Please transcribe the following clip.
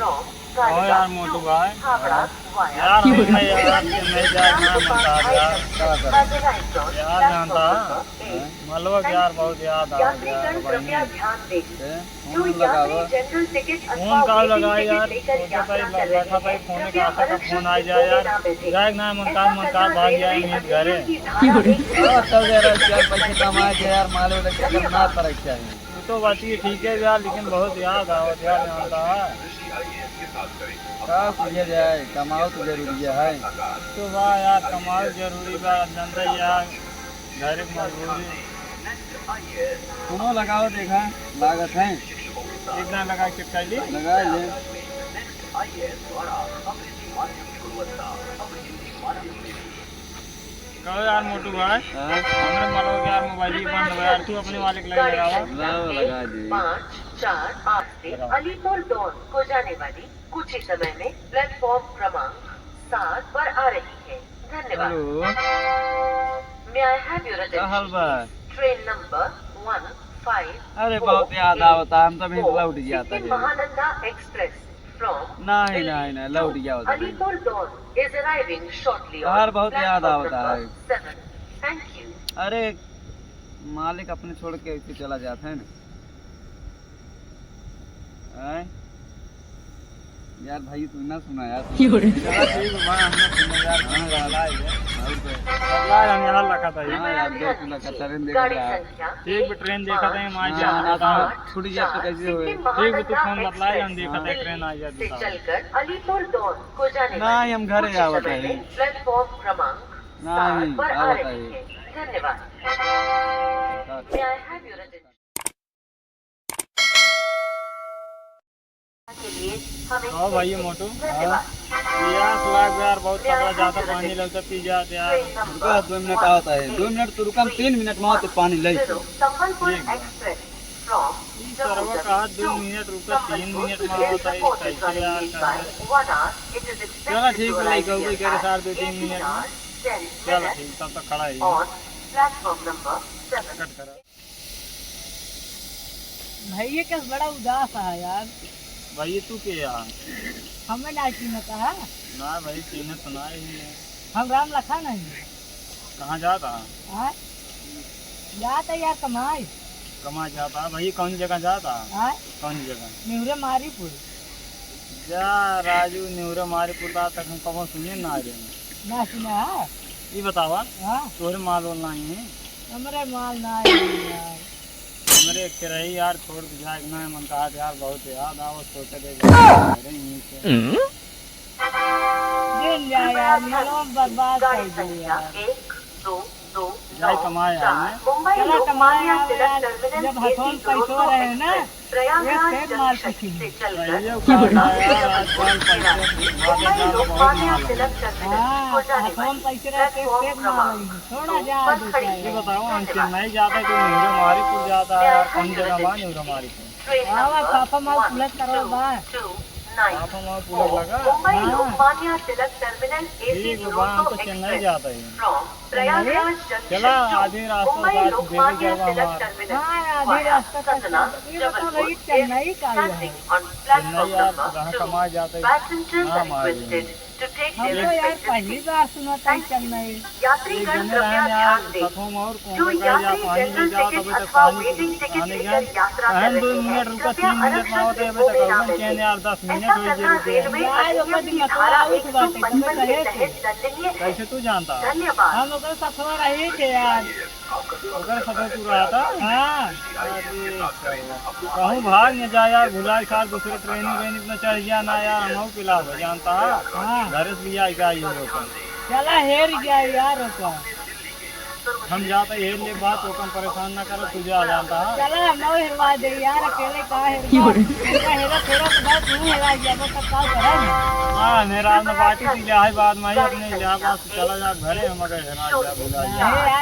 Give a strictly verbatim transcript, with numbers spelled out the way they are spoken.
ओ यार मोटू भाई, यार हम नहीं यार, चेन्नई जाए ना मन करत यार। का करे? यार जानता, मलवा के यार बहुत याद आवत यार, बहिनी। ए, फोन लगावा। फोन का लगाई यार, सोचत ही ल-, रखत ही फोन का, आशा का फोन आ जाए यार। जाए ना मन करत, मन करत भाग जाए नींद घरे। हाँ, तब यार, चार पैसे कमाए के यार, माल वाले के चक्कर ना पड़े के चाहिए। वो तो बात ही ठीक है यार, लेकिन बहुत याद आवत यार, जानता है। का किया जाए, कमाओ तो जरूरी है। तो बा यार, कमाओ जरूरी बा, जानता ही यार, घर की मजबूरी। सुनो, लगाओ, देखा, लागत है। एक दान लगा के कर ली। लगा ले। कहो यार मोटू भाई, हाँ? हमरे मोबाइल के यार मोबाइल ही बंद हो यार, तू अपने वाले के लगे लगावा। लगाओ, लगा दे। पाँच चार आठ से लगाओ। अलीपुर दौन को जाने वाली कुछ ही समय में प्लेटफॉर्म क्रमांक सात पर आ रही है। धन्यवाद। Hello. May I have your attention, please? का हाल बा? Train number one five four eight four, City Mahananda Express from Delhi to Alipur Dawn is arriving shortly on platform number seven. अरे, बहुत याद आवत है, हम तो मिस लौट जाता है। नहीं, नहीं, नहीं, लौट जाओ तो। यार, बहुत याद आवत है। Thank you. अरे, मालिक अपने छोड़ के ऐसे चला जाता है ना। आय? यार भाई, तू ना सुना यार। चला ठीक बा, हम ना सुना यार, हाँ यार। और क्या? यार, हम यहाँ लखा था। हाँ यार, बिल्कुल लखा था, ट्रेन देखा था। ठीक बा, ट्रेन देखा था, हम आ हाँ, जाता। ना तो छूट जाए तो कैसे होए? ठीक बा, तू फोन बतला, हम देखा था, हाँ। ट्रेन आ जाए तो। चलकर अलीपुर दौन को जाने वाली कुछ समय में प्लेटफॉर्म क्रमांक सात पर आ रही है। नहीं, नहीं, आवत है। धन्यवाद। May I have your attention? के लिए हमें हाँ भाई, ये मोटू। धन्यवाद। हाँ। प्यास लाग यार, बहुत तगड़ा ज्यादा पानी लगता, पी जाते यार। रुका, दो मिनट आवत है, दो मिनट तो रुका, हम तीन मिनट में आवत है, पानी ले। संबलपुर ठीक है। Express from ई सरवा कहा दो मिनट रुका, तीन मिनट में आवत है, कैसे यार कर दे। चला ठीक है, लइका हो गई, करे सार दो तीन मिनट में। चला ठीक, तब तक खड़ा ही है। और प्लेटफॉर्म नंबर सेवन। कट करा। भैया का बड़ा उदास है यार। भैया तू के यार? हमें ना चिन्हत है। ना भाई, चिन्हत तो ना ही है। हम राम लखन है। कहाँ जाता? हाँ? जाता यार कमाई। कमाई जाता? भैया कौन जगह जाता? हाँ? कौन जगह? नेहुरे मारीपुर। जा राजू, नेहुरे मारीपुर ता तक हम कबो सुने ना रहे। ना सुना है? ई बतावा, हाँ। तोहरे माल वाल नाही है? हमरे माल नाही है यार। हमरे एक रही यार, छोड़ के जाए के ना मन कहा यार, बहुत याद आवत, सोचे दे घरे यहीं से। हम्म? दिन जा यार, मालवा बर्बाद कर दे यार। एक, दो, दो, जाए नौ, कमाए चार, यार। मुंबई चला कमाए लोकमान्य आवे तिलक यार, टर्मिनल जब एसी हथवा में पैसवा दुरंतो रहे ना, एक्सप्रेस। प्रयागराज जंक्शन से चलकर ये उखाड़ लाया यार, आजकल पैसे मुंबई लोकमान्य तिलक टर्मिनल हाँ, को जाने वाली प्लेटफॉर्म क्रमांक दो पर खड़ी है। ये बताओ, हम चेन्नई जाते तो नेहुरे मारीपुर जाता है यार, कौन जगह बा नेहुरे मारीपुर? Train number one two two nine. पापा माँ पूरा लगा। Mumbai Lokmanya Tilak terminal AC Duronto express from Prayagraj junction to Mumbai Lokmanya Tilak terminal. हाँ, आधी रास्ता तक सतना Jabalpur is passing on platform number two. Passengers are requested to take their respective seats. Thank you. यात्रीगण कृपया ध्यान दें, जो यात्री जनरल टिकट अथवा वेटिंग टिकट लेकर यात्रा कर रहे हैं, कृपया आरक्षित डिब्बों में ना बैठें। ऐसा करना रेलवे अधिनियम की धारा एक सौ पचपन के तहत दंडनीय है। कैसे तू जानता? धन्यवाद। हम ओकर सथवा रही थे यार। ओकर सथवा तू रहता? हाँ। अरे, कहूँ भाग न जा यार, भुला खा दूसरे ट्रेन वेन में चढ़ गया ना यार, हम पिला हो जानता। हाँ। घरे से भी आई गया ये लोग। चला हेर गया यार ओकर। हम जाते हेर ले बात, ओकन परेशान ना करो, तू जा जानता है। चला हम हेरवा दे यार, अकेले का हेरवा? हमका हेरा फेरा तो बस तू हेरा गया, बस तब का करब? हाँ, मेरा में बाटी पी ले, हाय बाद में ही अपने इलाहाबाद से चला जा घरे, हम अगर हेरा गया, भुला गया।